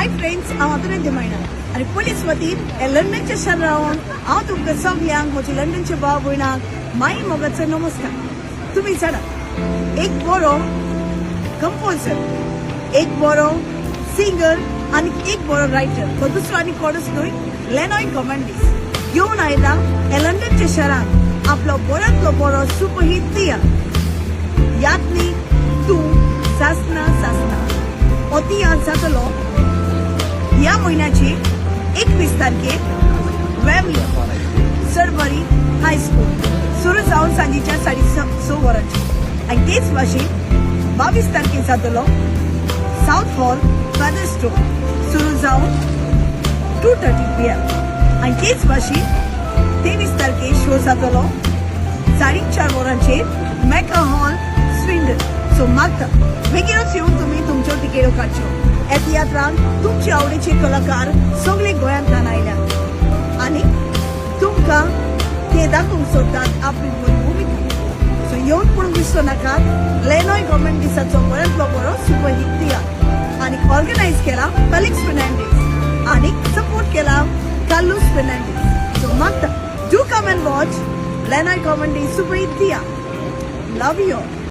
Hi friends, हांव आंतोनेत दिमायना आनी police वतीन हे लंडनच्या शारांत रावन हांव तुमकां सगल्यांक, म्हजे लंडनच्या भाव भयणांक माई मोगाचो नमस्कार. तुमी जाणा, एक बरो कंपोजर, एक बरो सिंगर आनी एक बरो रायटर हो दुसरो आनी कोणूच न्हय, लेनॉय गोमेंडीस घेवन आयला हे लंडनच्या शहरात आपलो बऱ्यांतलो बरो सुपरहीट तियात्र, याद न्ही तूं सासना सासना. हो तियात्र जातलो ह्या म्हयन्याची 21 तारखेर वेम्बली, सरबरी हायस्कूल, सुरू जावन सांजेच्या 6:30 वरांचेर. आनी तेच भाशेन 22 तारखेर जातलो साऊथ हॉल, फेदरस्टोन, सुरू जावन 2:30 p.m. आनी तेच भाशेन 23 तारखेर शो जातलो 4:30 वरांचेर मेका हॉल, स्विंडन. सो मागता, बेगीनच येवन तुमी तुमच्यो तिकेट्यो काडच्यो. ह्या तियात्रांत तुमचे आवडीचे कलाकार सगळे गोंयांतल्यान आयल्या आनी तुमकां ते दाखोवंक सोदतात आपली बरी भुमिका. सो येवन पळोवंक विसरो नाकात लेनॉय गोमेंडीसाचो बऱ्यांतलो बरो सुपरहीट तियात्र. आनी ऑर्गनायज केला फेलिक्स फेर्नांडीस आनी सपोर्ट केला कार्लूस फेर्नांडीस. सो मागता, do come and watch Lenoy Gomendis superhit tiatr. Love you.